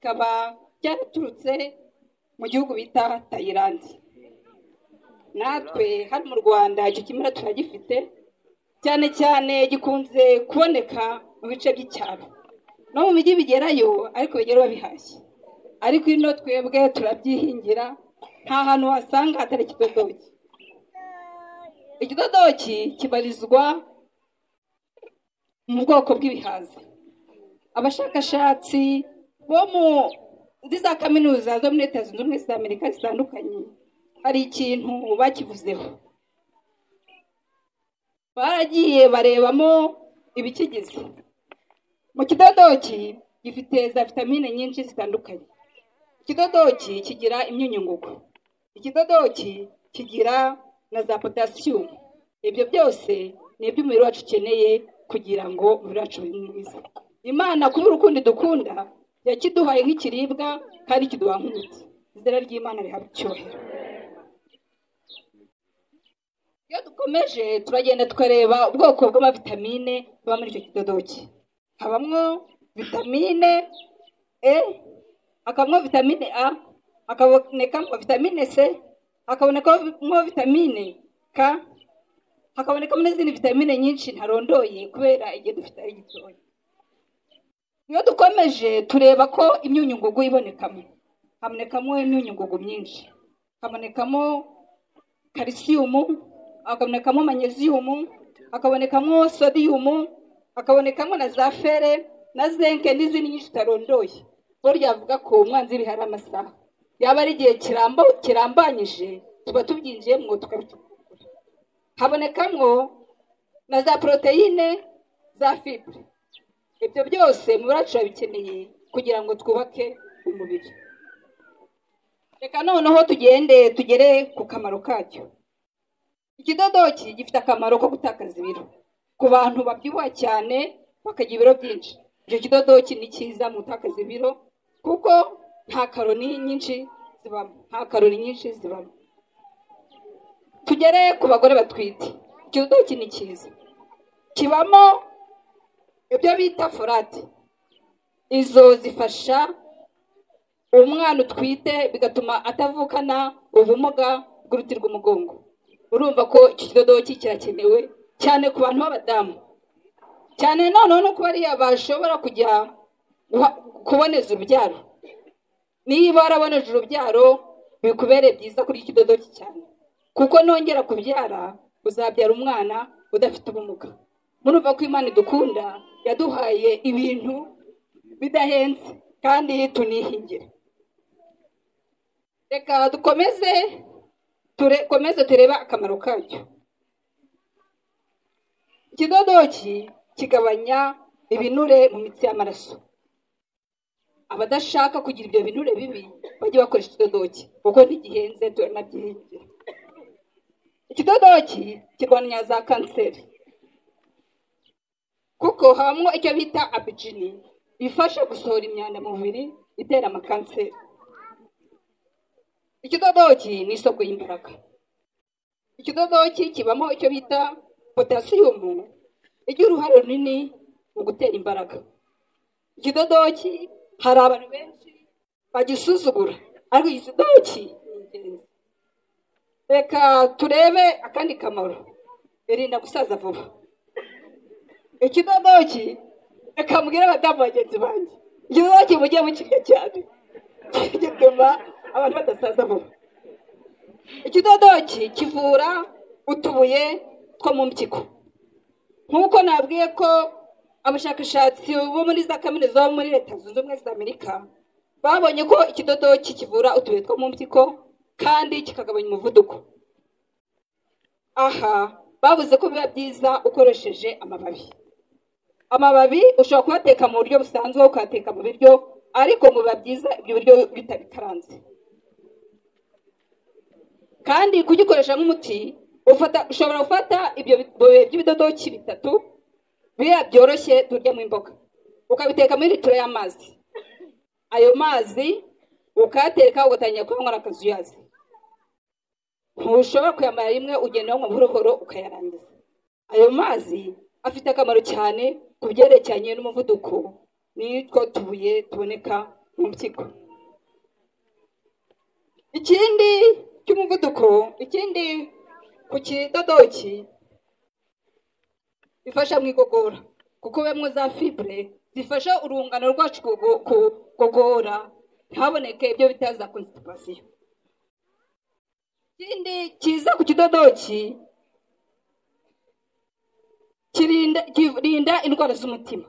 Kikaba cyaraturutse mu gihugu bita Tayilandi. Natwe hano mu Rwanda icyo kimera turagifite, cyane cyane gikunze kuboneka mu bice by'icyaro no mu mijyi bigerayo, ariko bigera babihashye. Ariko ino twebwe turabyihingira, nta hantu wasanga hatari ikidodoki. Ikidodoki kibarizwa mu bwoko bw'ibihaza. Abashakashatsi bo muri za kaminuza zo muri Leta Zunze Ubumwe za Amerika zitandukanye hari ikintu bakivuzeho. Baragiye barebamo ibikigize. Mu kidodoki gifite za vitamine nyinshi zitandukanye. Ikidodoki kigira imyunyungugu, ikidodoki kigira na za potasiyumu. Ibyo byose ni ibyo umubiri wacu ukeneye kugira ngo umubiri wacu ube mwiza. Imana kubera urukundo idukunda yakiduhaye nk'ikiribwa kandi kiduha nk'umuti. Izina ry'Imana rihabwa icyubahiro. Iyo dukomeje turagenda tukareba ubwoko bw'amavitamine buba muri icyo kidodoki. Habamo vitamine E, hakabamo vitamine A, hakabonekamo vitamine C, hakabonekamo vitamine K, hakabonekamo n'izindi vitamine nyinshi ntarondoye kubera igihe dufite ari gitoya. Iyo dukomeje tureba ko imyunyungugu ibonekamo, habonekamo imyunyungugu myinshi, habonekamo kalisiyumu, hakabonekamo manyeziyumu, hakabonekamo sodiyumu, hakabonekamo na za fere na zenke n'izindi nyinshi tutarondoye. Burya avuga ko umwanzi w'ibihari amasaha yaba ari igihe kirambanyije tuba tubyinjiyemo tukabicukumbura. Habonekamwo na za poroteyine za fibre. Ibyo byose mu wacu turabikeneye kugira ngo twubake umubiri. Reka noneho tugende tugere ku kamaro kacyo. Ikidodoki gifite akamaro ko gutakaza ibiro ku bantu babyibuha cyane bakagira ibiro byinshi. Icyo kidodoki ni cyiza mu gutakaza ibiro kuko nta karoni nyinshi zibamo, nta karoni nyinshi zibamo. Tugere ku bagore batwite, ikidodoki ni cyiza, kibamo ibyo bita folate. Izo zifasha umwana utwite bigatuma atavukana ubumuga bw'uruti rw'umugongo. Urumva ko iki kidodoki kirakenewe cyane ku bantu b'abadamu, cyane noneho no kuba ariya bashobora kujya kuboneza urubyaro. Niba waraboneje urubyaro bikubereye byiza kurya ikidodoki cyane, kuko nongera kubyara uzabyara umwana udafite ubumuga. Murumva ko Imana idukunda, yaduhaye ibintu bidahenze kandi tunihingira. Reka dukomeze turebe akamaro kacyo. Ikidodoki kigabanya ibinure mu mitsi y'amaraso. Abadashaka kugira ibyo binure bibi bajye bakoresha ikidodoki kuko ntigihenze, turanabyihingira. Ikidodoki kirwanya za kanseri kuko habamo icyo bita abijini ifasha gusohora imyanda mu mubiri itera amakanseri. Ikidodoki ni isoko y'imbaraga. Ikidodoki kibamo icyo bita potasiyumu igira uruhare runini mu gutera imbaraga. Ikidodoki hari abantu benshi bagisuzugura, ariko ikidodoki ni ingenzi. Reka turebe akandi kamaro. Irinda gusaza vuba. Ikidodoki, reka mbwire abadamu bagenzi banjye, ikidodoki mujye mukirya cyane gituma abantu badasaza vuba. Ikidodoki kivura utubuye two mu mpyiko. Nk'uko nabwiye ko abashakashatsi bo muri za kaminuza bo muri Leta Zunze Ubumwe za Amerika babonye ko ikidodoki kivura utubuye two mu mpyiko kandi kikagabanya umuvuduko. Aha bavuze ko biba byiza ukoresheje amababi. Amababi ushobora kuyateka mu buryo busanzwe, ukayateka mu biryo, ariko ngo biba byiza ibyo biryo bitabikaranze. Kandi kugikoresha nk'umuti, ushobora gufata ibyo by'ibidodoki bitatu biriya byoroshye turyamo imboga, ukabiteka muri litiro y'amazi. Ayo mazi ukayateka ugatangira kuyanywa akazuyazi. Ntushobora kuyamara rimwe, ugenda unywa buhoro buhoro ukayarangiza. Ayo mazi afite akamaro cyane ku byerekeranye n'umuvuduko n'utwo tubuye tuboneka mu mpyiko. Ikindi cy'umuvuduko, ikindi ku kidodoki bifasha mu igogora, kuko bimwe za fibre zifasha urungano rwacu kugogora ntihaboneke ibyo bita za constipation. Ikindi kiza ku kidodoki kirinda indwara z'umutima,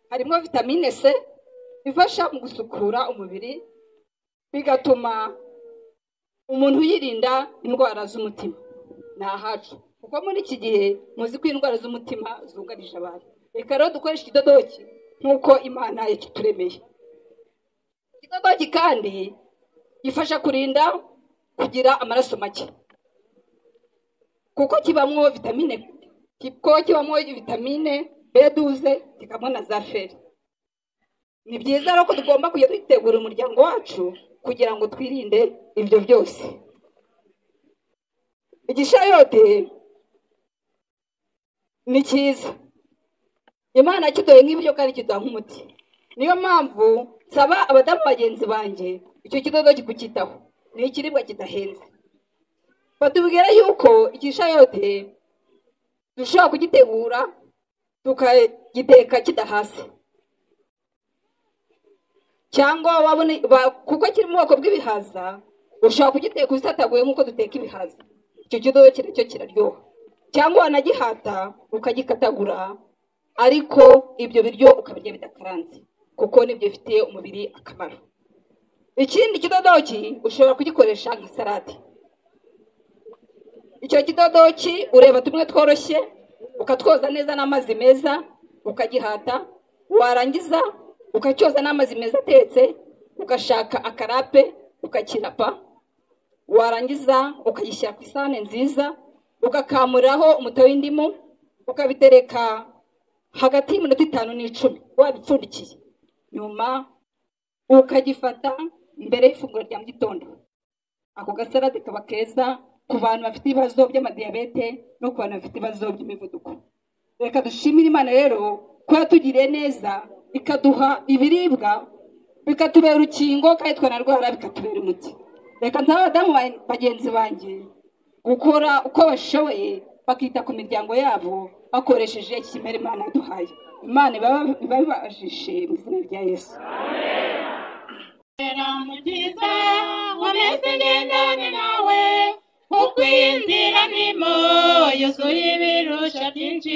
harimo vitamine C ifasha mu gusukura umubiri, bigatuma umuntu yirinda indwara z'umutima. Ni ahacu, kuko muri iki gihe muzi ko indwara z'umutima zugarije abantu. Reka rero dukoreshe ikidodoki nk'uko Imana yakituremeye. Ikidodoki kandi gifasha kurinda kugira amaraso make, kuko kibamwo vitamine, kuko kibamwo vitamine B12, kikabamo na za feri. Ni byiza rero ko tugomba kujya dutegura umuryango wacu kugira ngo twirinde ibyo byose. Igishayote ni cyiza, Imana kiduhaye nk'ibiryo kandi kiduha nk'umuti. Niyo mpamvu nsaba abadamu bagenzi banjye icyo kidodoki kucyitaho, ni ikiribwa kidahenze. Batubwira yuko igishayote dushobora kugitegura tukagiteka kidahase, cyangwa wabone kuko kiri mu bwoko bw'ibihaza, ushobora kugiteka usataguye nk'uko duteka ibihaza. Icyo kidodoki nacyo kiraryoha, cyangwa wanagihata ukagikatagura, ariko ibyo biryo ukabirya bidakaranze, kuko nibyo bifitiye umubiri akamaro. Ikindi kidodoki ushobora kugikoresha nka salade. Icyo kidodoki ureba tumwe tworoshye ukatwoza neza n'amazi meza, ukagihata, warangiza ukacyoza n'amazi meza atetse, ugashaka akarape ukakirapa, warangiza ukagishyira ku isahani nziza, ugakamuriraho umutobe w'indimu, ukabitereka hagati y'iminota 5 n'10 wabipfundikiye. Nyuma ukagifata mbere y'ifunguro rya mu gitondo. Ako gasalade kaba keza ku bantu bafite ibibazo by'amadiyabete no ku bantu bafite ibibazo by'imivuduko. Reka dushimire Imana rero ko yatugiriye neza, ikaduha ibiribwa bikatubera urukingo, kandi twanarwara bikatubera umuti. Reka nsabe abadamu bagenzi banjye gukora uko bashoboye, bakita ku miryango yabo bakoresheje ikimera Imana yaduhaye. Imana ibabibashishe mu izina rya Yesu. Mukiza nkomeze ngendane nawe, kuko iyi nzira ndimo yuzuye ibirusha byinshi.